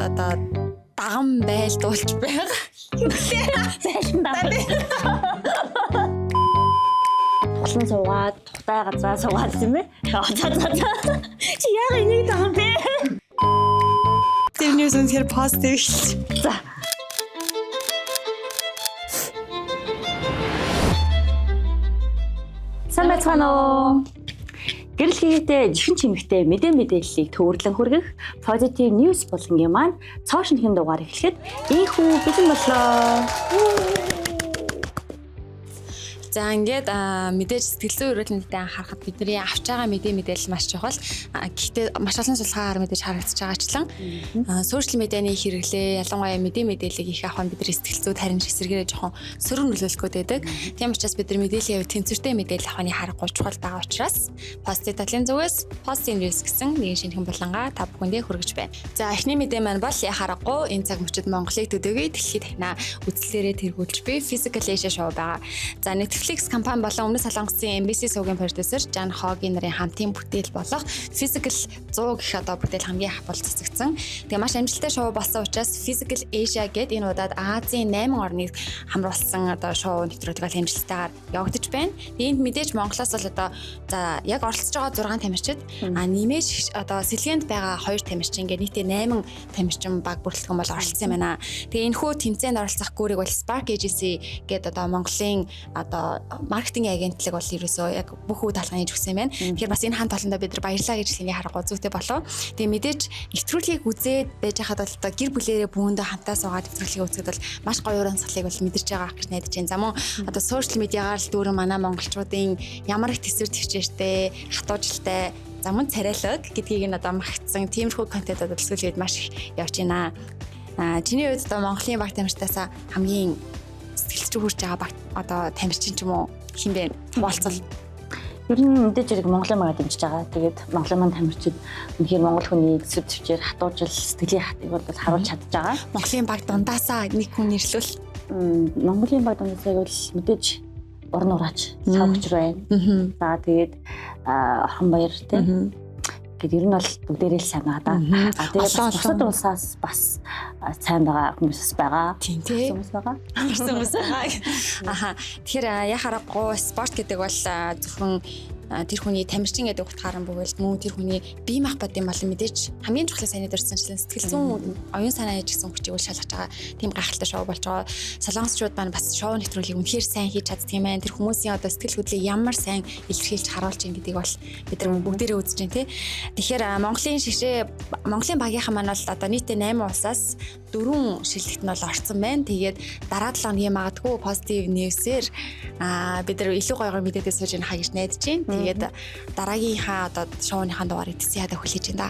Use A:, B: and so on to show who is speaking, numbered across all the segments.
A: одоо даган байлдуулж байгаа.
B: Зайлан даа. Тухлан суугаад, тухтай газраа суугаад тийм ээ. За за за. Чи яага энийг таах юм бэ?
A: Тэр ньюс үнэхээр позитив эхэлж.
B: За. Сайн байцгаана уу? Гэрэл хийгээтэй жихэн чимэгтэй мэдээ мэдээллийг төвөрлөн хүргэх Positive News булангийн маань цоо шинэхэн дугаар эхлэхэд ийхүү бэлэн боллоо.
A: За ингээд мэдээж сэтгэл зүйн эрүүл мэндэд анхаарахад бидний авч байгаа мэдээ мэдээлэл маш чухал. Гэхдээ маш олон судалгаагаар мэдээж харагдаж байгаачлан сошиал медианы хэрэглээ, ялангуяа мэдээ мэдээллийг их авах нь бидний сэтгэл зүйд харин эсрэгээрээ жоохон сөрөг нөлөөлөх гээд байдаг. Тийм учраас бид нар мэдээллийн хувьд тэнцвэртэй мэдээлэл авахны харгагүй чухал байгаа учраас позитив талын зүгээс Positive News гэсэн нэгэн шинэхэн булангаа та бүхэндээ хүргэж байна. За эхний мэдээ маань бол яхаарахгүй энэ цаг мөчид Монголыг төдөөгүй дэлхийд дахина үзлээрээ тэргүүлж буй Physical Asia шоу байгаа. За Netflix компани болон Өмнөд Солонгосын MBC сувгийн продюсер Жан Хогийн нарын хамтын бүтээл болох Physical 100 гэх одоо бүтээл хамгийн их бол цэцэгдсэн. Тэгээ маш амжилттай шоу болсон учраас Physical Asia гээд энэ удаад Азийн 8 орныг хамруулсан одоо шоу нэвтрүүлэг бол амжилттайгаар явагдаж байна. Тэгээ энд мэдээж Монголоос бол одоо за яг оролцож байгаа 6 тамирчид нэмээж одоо сэлгээнд байгаа 2 тамирчин ингээд нийтдээ 8 тамирчин баг бүрэлдэхүүн бол оролцсон юм байна. Тэгээ энэхүү тэмцээнд оролцох гүрийг бол Spark Agency гээд одоо Монголын одоо маркетинг агентлаг бол ерөөсөө яг бүх үе талхыг хийж өгсөн юм байна. Тэгэхээр бас энэ хамт олондоо бид нар баярлаа гэж хэлхий харахгүй зүйтэй болов. Тэгээ мэдээж нэвтрүүлгийг үзээд байж хахад бол одоо гэр бүлээрээ бүүндээ хамтаа суугаад нэвтрүүлгийг үзэхэд бол маш гоё уран сахлыг бол мэдэрч байгаа гэж найдаж байна. За мөн одоо сошиал медиагаар л дүүрэн манай монголчуудын ямар их төсвөр төвчээртэй, хатуужилтай за мөн царайлаг гэдгийг нь одоо магтсан тиймэрхүү контентууд сүүлийн үед маш их явж байна. Чиний хувьд одоо Монголын баг тамирчдаас хамгийн сэтгэл зүй хүрч байгаа баг одоо тамирчин ч юм уу хин бэ? Хуваалцвал.
B: Ер нь мэдээж хэрэг Монголын магаа дэмжиж байгаа. Тэгээд Монголын маань тамирчид үнэхээр монгол хүний төсөв төвчээр хатуужил сэтгэлийн хатыг бол харуулж чадж байгаа.
A: Монголын баг дундаасаа нэг хүн нэрлвэл
B: Монголын баг дундаасаа бол мэдээж уран нураач савгч байна. За тэгээд Орхон баяр тийм. Тэгээд ер нь бол бүгдээрээ л сайн байгаа да. Тэгээд бусад улсаас бас сайн байгаа хүмүүс бас байгаа.
A: Тийм тий.
B: Хүмүүс байгаа.
A: Хүмүүс байгаа. Аха. Тэгэхээр яхаарахгүй спорт гэдэг бол зөвхөн тэр хүний тамирчин гэдэг утгаар нь бөгөөд мөн тэр хүний бие махбодын болон мэдээж хамгийн чухал сайн дурдсанчлан сэтгэл зүйн оюун санаа хийж гисэн хүчийг үл шалгаж байгаа тийм гайхалтай шоу болж байгаа. Солонгосчууд маань бас шоу нэвтрүүлгийг үнэхээр сайн хийж чаддаг юм байна. Тэр хүмүүсийн одоо сэтгэл хөдлөлийг ямар сайн илэрхийлж харуулж ийн гэдгийг бол бид нар бүгдээрээ үзэж байна тий. Тэгэхээр Монголын шигшээ Монголын багийнхан маань бол одоо нийтдээ 8 улсаас 4 шилдэгт нь бол орцсон байна. Тэгээд дараа 7 хоногийн магадгүй позитив ньюсээр бид нар илүү гоё гоё мэдээдээ сууж ийн хаа гэж найдаж байна. Тэгээд дараагийнхаа одоо шоуныхаа дугаарыг тэсээ ядаа хүлээж байна да.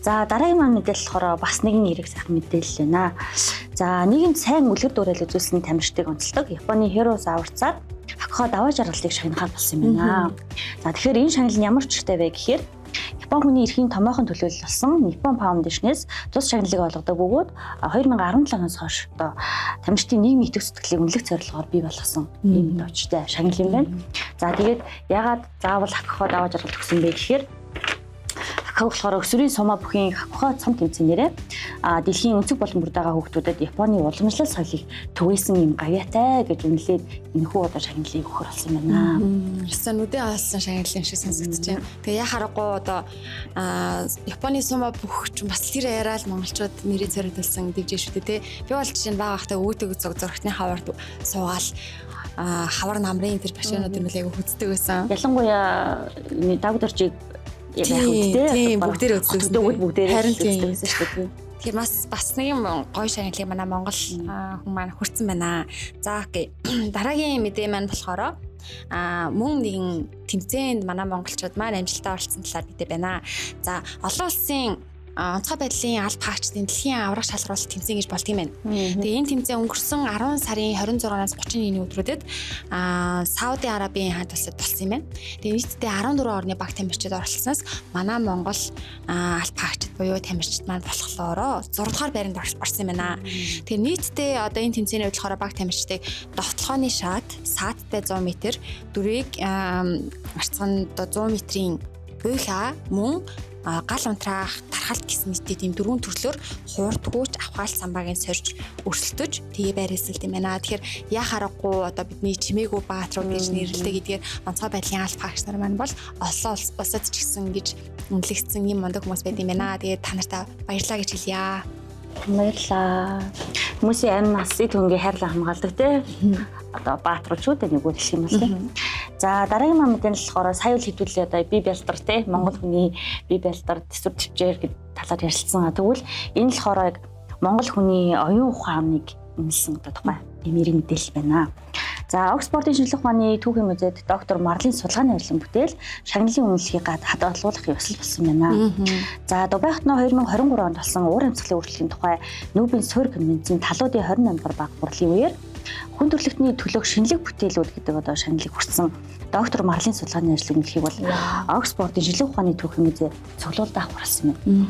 B: За дараагийн маань мэдээлэл болохоор бас нэгэн эрэг сайхан мэдээлэл байна. За нийгэмд сайн үлгэр дуурайл үзүүлсэн тамирчдыг онцлдог Японы Heroes аварцаар Хакхо даваа жаргалыг шагнахаар болсон юм байна. За тэгэхээр энэ шагнал нь ямар учиртай вэ гэхээр Япон хүний эрхийн томоохон төлөөлөл болсон Nippon Foundation-ээс тус шагналыг олгодог бөгөөд 2017 оноос хойш одоо тамирчдын нийгмийн итгэх сэтгэлийг үнэлэх зорилгоор бий болгосон ийм учиртай шагнал юм байна. За тэгээд яагаад заавал Хакхо даваа жаргал өгсөн бэ гэхээр Хакхо болохоор өсвөрийн сумаа бүхийн Хакхо цом тэмцээнээрээ дэлхийн өнцөг болон бүрд байгаа хүүхдүүдэд Японы уламжлал соёлыг түгээсэн юм гавьяатай гэж үнэлээд энэхүү одоо шагналыг өгөхөр болсон байна.
A: Ерөөсөө нүдэ олсон шагнал юм шиг сонсогдож байна. Тэгээ яа харахгүй одоо Японы сумаа бүх ч бас тэр яриа л монголчууд нэрээ царайлуулсан дивжээ шүү дээ тий. Би бол жишээ нь бага байхдаа өөдөг зурагтны хаварт суугаал хавар намрын тэр башаанууд юм л айгу хүздэг байсан.
B: Ялангуяа Дагдоржийг яг үстэй.
A: Тийм бүгдээрээ үздэг.
B: Бүгдээрээ үздэг байсан шүү дээ.
A: Тэгэхээр бас нэг юм гоё шагналыг манай Монгол хүн маань хүртсэн байна. За окей. Дараагийн мэдээ маань болохоор мөн нэгэн тэмцээнд манай монголчууд маань амжилттай оролцсон талаар мэдээ байна. За олон улсын онцгой байдлын алба хаагчдын дэлхийн аварга шалгаруулалт тэмцээн гэж болд юм байна. Тэгээ энэ тэмцээн өнгөрсөн 10 сарын 26-наас 31-ний өдрүүдэд Сауди Арабийн хаант улсад болсон юм байна. Тэгээ нийтдээ 14 орны баг тамирчид оролцсноос манай Монгол алба хаагчид буюу тамирчид маань болохоор 6 дугаар байранд орсон юм байна. Тэгээ нийтдээ одоо энэ тэмцээний хувьд болохоор баг тамирчдыг довтлогооны шат, сааттай 100 м, дөрвийг арцган одоо 100 м-ийн буйлаа мөн гал унтраах дархалт гэсэн нийтдээ тийм дөрвөн төрлөөр хуурдгүйч авхаалт самбаагийн сорж өрсөлдөж тэгээ байрлал юм байна. Тэгэхээр яа харахгүй одоо бидний чимээгүй баатрууд гэж нэрлэдэг гэдгээр онцгой байдлын алфа агч нар маань бол олон улсад ч гэсэн гэж үнэлэгдсэн юм мундаг хүмүүс байд юм байна. Тэгээд та нартай баярлалаа гэж хэлье.
B: Баярлалаа. Хүмүүсийн амь насын төнгийн хайрлан хамгаалдаг те. Одоо бааtruучууд нэг үйл юм бол те. За дараагийн маань мэдээ нь болохоор сая үл хэдүүлээ одоо бие бялдар те. Монгол хүний бие бялдар төсвөр төвчээр гэд талаар ярилцсан. Тэгвэл энэ болохоор яг Монгол хүний оюун ухааныг үнэлсэн одоо тухай ийм эрг мэдээлэл байна. За Оксфордын шинжлэх ухааны түүхийн музейд доктор Марлин судалгааны ажлын бүтээл шагналын үнэлгийг хадгалуулах ёслол болсон байна. За Дубай хотноо 2023 онд болсон уур амьсгалын өөрчлөлийн тухай Нүүбийн суурь конвенцийн талуудын 28 дугаар баг хурлын үеэр хүн төрөлхтний төлөөх шинэлэг бүтээлүүд гэдэг одоо шагналыг хүртсэн доктор Марлин судалгааны ажлын үнэлгийг бол Оксфордын шинжлэх ухааны түүхийн музей цуглуулдаа хурласан байна.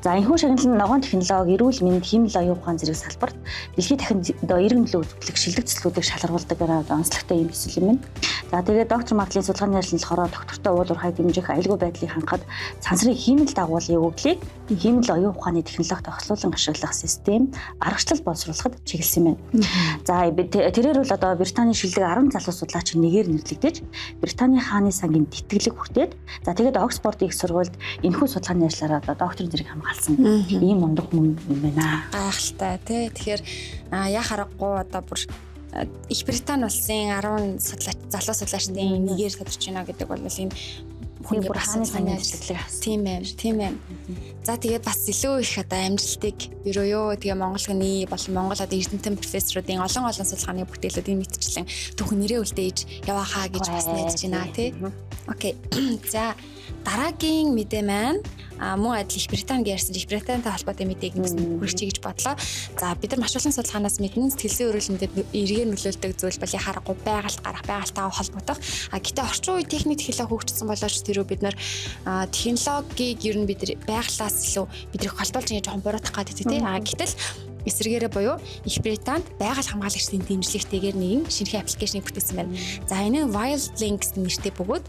B: За энэхүү шагнал нь ногоон технологи, эрүүл мэнд, хиймэл оюун ухаан зэрэг салбарт дэлхийд дахин одоо эргэн нөлөө үзүүлэх шилдэг төслүүдийг шалгаруулдаг одоо онцлогтой юм төсөл юм байна. За тэгээд доктор Марлин судалгааны ажил нь болохоор доктортой уул уурхайг дэмжих, аюулгүй байдлыг хангахад сансрын хиймэл дагуулын өгөгдлийг хиймэл оюун ухааны технологид огцлуулан ашиглах систем аргачлал боловсруулахад чиглэсэн юм байна. За тэрээр бол одоо Британийн шилдэг 10 залуу судлаачийн нэгээр нэрлэгдэж Британийн хааны сангийн тэтгэлэг хүртээд за тэгээд Оксфордын их сургуульд энэхүү судалгааны ажлаараа одоо докторийн зэрэг хамгаалсан ийм мундаг хүн юм байна.
A: Гайхалтай тий. Тэгэхээр яа харахгүй одоо бүр Их Британи улсын 10 судлаач залуу судлаачдын нэгээр тодорч байна гэдэг бол энэ
B: хүний бүр хааны сангийн тэтгэлэг авсан.
A: Тийм ээ, тийм ээ. За тэгээд бас илүү их одоо амжилтыг өрөөё. Тэгээ Монгол хүний болон Монгол одоо эрдэмтэн профессоруудын олон олон судалгааны бүтээлүүдийн мэтчлэн түүхэн нэрээ үлдээж яваахаа гэж бас найдаж байна тий. Окей. За дараагийн мэдээ маань мөн адил Их Британи ярьсан Их Британтай холбоотой мэдээг бас хүргэчихье гэж бодлоо. За бид нар маш олон судалгаанаас мэднэ сэтгэл зүйн эрүүл мэндэд эргээр нөлөөлдөг зүйл бол яхаарахгүй байгальд гарах, байгальтайгаа холбогдох. Гэтэ орчин үеийн техник технологи хөгжсөн болооч тэрүү бид нар технологиг ер нь бид нар байгалаас илүү бид нар холбоолж ингэ жоохон буруутгах гэдэг тий. Гэтэл эсрэгээрээ буюу Их Британд байгаль хамгаалагчдын дэмжлэгтэйгээр нэгэн шинэхэн аппликейшнийг бүтээсэн байна. За энэ нь Wild Links нэртэй бөгөөд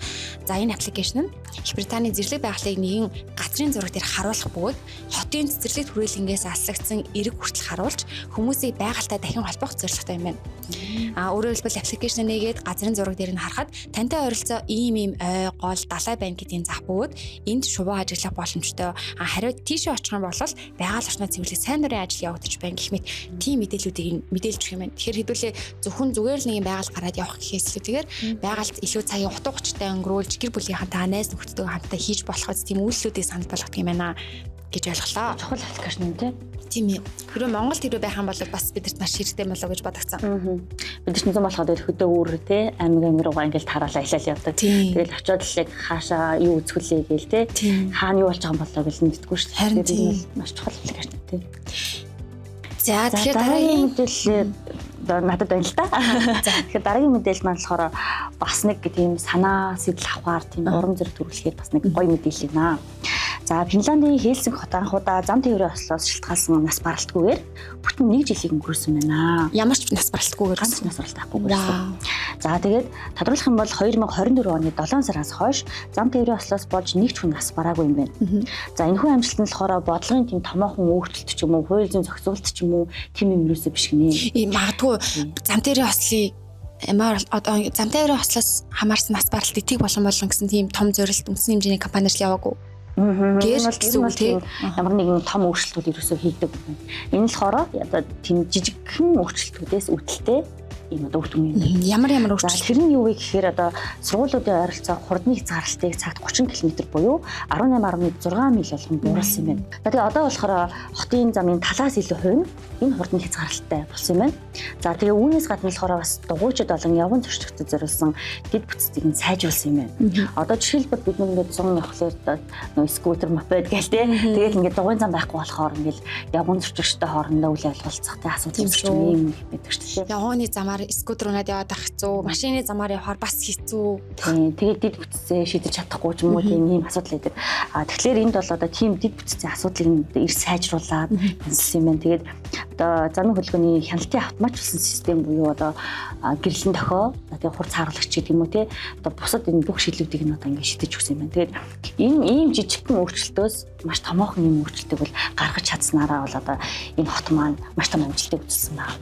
A: за энэ аппликейшн нь Их Британий зэрлэг байгалыг нэгэн газрын зураг дээр харуулах бөгөөд хотын цэцэрлэгт хүрээлэнгээс алсагдсан эрэг хүртэл харуулж хүмүүсийг байгальтай дахин холбох зорилготой юм байна. Өөрөөр хэлбэл аппликейшн нээгээд газрын зураг дээр нь харахад тантай ойролцоо ийм ийм ой, гол, далай байна гэдгийг заах бөгөөд энд шувуу ажиглах боломжтой. Хариу тийшээ очих юм бол байгаль орчноо цэвэрлэх сайн дурын ажил явагдаж байна гэх мэт тийм мэдээллүүдийг мэдээлж өгөх юм байна. Тэгэхээр хэдүүлээ зөвхөн зүгээр л нэг юм байгаль гараад явах гэхээс илүүтэйгээр байгальд илүү цагийн утга учиртай өнгөрүүлж гэр бүлийнхэнтэй найз нөхдөдөө хамтдаа хийж болох үз тийм үйлдэлүүдийг санал болгох юм байна гэж ойлголоо.
B: Чухал аппликейшн юм тий.
A: Тийм ээ. Хэрвээ Монгол тэрвээ байх юм бол бас бидэрт маш хэрэгтэй болоо гэж бодогцсон.
B: Бид нар зүүн болоход хөдөө үүр тий аймаг аймаг руугаа ингээл тараалаа аялал явдаг. Тэгэл очиод л яг хаашаа юу үзэхлээ гээл тий. Хаана юу болж байгаа юм болоо гэл мэддэггүй шүү дээ. Тэгэхээр энэ бол маш чухал аппликейшн тий.
A: За тэгэхээр
B: дараагийн мэдээлэл надад байна л да. Тэгэхээр дараагийн мэдээлэл маань болохоор бас нэг тийм санаа сэтэл авахар тийм урам зориг төрүүлэхээр бас нэг гоё мэдээлэл байна. За Финландын Хельсинки хот анхудаа зам тээврийн ослоос шалтгаалсан нас баралтгүйгээр бүтэн нэг жилийг өнгөрөөсөн байна.
A: Ямар ч нас баралтгүйгээр
B: ганц нас баралт авахгүйгээр. За тэгээд тодруулах юм бол 2024 оны 7 сараас хойш зам тээврийн ослоос болж нэг ч хүн нас бараагүй юм байна. За энэхүү амжилт нь болохоор бодлогын тийм томоохон өөрчлөлт ч юм уу, хууль зүйн зохицуулалт ч юм уу тийм юм юусоо биш гинэ.
A: Ийм магадгүй зам тээврийн ослыг ямар одоо зам тээврийн ослоос хамаарсан нас баралтыг тэг болгон болгон гэсэн тийм том зорилт үндсэн хэмжээний компаниар л яваагүй.
B: Гэр гэсэн үг тийм ямар нэгэн том өөрчлөлтүүд ерөөсөө хийдэг юм. Энэ л болохоор одоо тийм жижигхэн өөрчлөлтүүдээс үүдэлтэй ийм одоо үр дүн юм.
A: Ямар ямар өөрчлөлт?
B: Тэр нь юу вэ гэхээр одоо сургуулиудын ойролцоо хурдны хязгаарлалтыг цагт 30 км буюу 18.6 миль болгон бууруулсан юм байна. За тэгээ одоо болохоор хотын замын талаас илүү хувь нь энэ хурдны хязгаарлалттай болсон юм байна. За тэгээ үүнээс гадна болохоор бас дугуйчид болон явган зөрчигчдөд зориулсан дэд бүтцийг нь сайжруулсан юм байна. Одоо жишээлбэл бид нэг ингээд 100 явхлаар нөө скутер, мопед гээл те. Тэгээд ингээд дугуйн зам байхгүй болохоор ингээд явган зөрчигчтэй хоорондоо үйл явдал болцох те асуудал үүсч юм байдаг шүү дээ.
A: Явганы замаар явахаар скутер унаад яваад байх хэцүү. Машины замаар явахаар бас хэцүү.
B: Тийм. Тэгээд дид бүтцээ шийдэж чадахгүй ч юм уу тийм ийм асуудал байдаг. А тэгэхээр энд бол одоо тийм дид бүтцийн асуудлыг эр сайжруулад янзлсан юм байна. Тэгээд одоо замын хөдөлгөөний хяналтын автоматжуулсан систем буюу одоо гэрлэн дохио, тэгээд хурц хааруулагч гэдэг юм уу те, одоо бусад энэ бүх шийдлүүдийг нь одоо ингээд шийдэж өгсөн юм байна. Тэгээд энэ ийм жижигхэн өөрчлөлтөөс маш томоохон юм өөрчлөлтийг бол гаргаж чадсанараа бол одоо энэ хот маань маш том амжилтыг үзүүлсэн байна.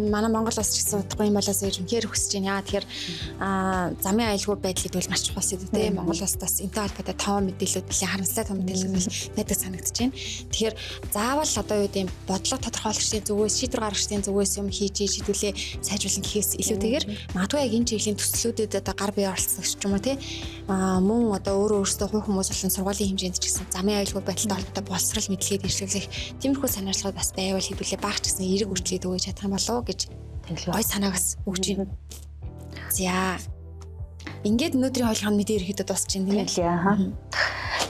A: Манай Монгол улс ч гэсэн удахгүй юм болоосоо гэж үнэхээр хүсэж байна. Яа тэгэхээр замын аюулгүй байдал гэдэг бол маш чухал зүйл дээ. Монгол улс бас энэтэй холбоотой тоон мэдээлэлүүд нэлийн харамсалтай том мэдээлэл байдаг санагдаж байна. Тэгэхээр заавал одоо юу гэдэм бодлого тодорхойлогчдын зүгээс, шийдвэр гаргагчдын зүгээс юм хийж шийдвүлээ сайжруулах гэхээс илүүтэйгээр магадгүй яг энэ чиглэлийн төслүүдэд одоо гар бие оролцох ч юм уу тий, мөн одоо өөрөө өөрсдөө хувь хүмүүс болон сургуулийн хэмжээнд ч гэсэн замын аюулгүй байдалтай холбоотой боловсрал мэдлэгээ дэвшлүүлэх тиймэрхүү санаачлалууд бас байвал хэдүүлээ бага ч гэсэн эерэг өөрчлөлт түгээж чадах юм болов уу гэж гой санааг бас өгч байна. За ингээд өнөөдрийн хойлохын мэдээ ерөөхдөө дуусч байна тийм
B: ээ.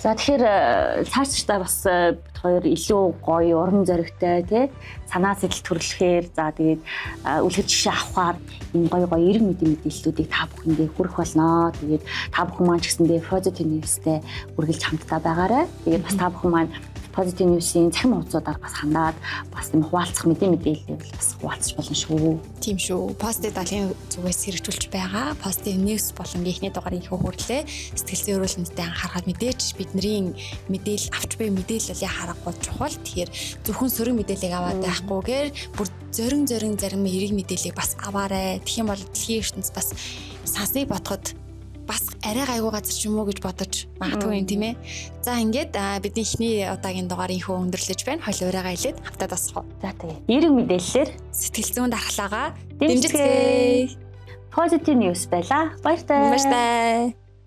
B: За тэгэхээр цаашдаа бас бид хоёр илүү гоё урам зоригтой тий санаа сэтэл төрлөхээр за тэгээд үлгэр жишээ авахаар энэ гоё гоё эрг мэдээллүүдийг та бүхэндээ хүргэх болно. Тэгээд та бүхэн маань ч гэсэндээ Positive News-тэй үргэлж хамтдаа байгаарай. Тэгээд бас та бүхэн маань Positive News-ийн цахим хуудасаар бас хандаад бас юм хуваалцах мэдээллийг бас хуваалцах болно шүү.
A: Тийм шүү. Positive далын зүгээс хэрэгжүүлж байгаа Positive News болон эхний дугаарыг их хүрлээ. Сэтгэл зүйн эрүүл мэндэд анхаарахад мэдээж бидний мэдээлэл авч буй мэдээлэл харахгүй чухал. Тэгэхээр зөвхөн сөрөг мэдээллийг аваад байхгүйгээр бүр зорин зарим эерэг мэдээллийг бас аваарай. Тэгэх юм бол дэлхийн ертөнц бас сансныг бодоход бас арай гайгүй газар ч юм уу гэж бодож магадгүй юм тийм ээ. За ингээд бидний эхний удаагийн дугаар инхүү өндөрлөж байна. Хойл уурайгаа илээд хамтаа дасах уу.
B: За тэгээ. Эерэг мэдээллээр
A: сэтгэл зүйн дархлаагаа дэмжицгээе.
B: Positive News байлаа. Баяртай.
A: Баяртай.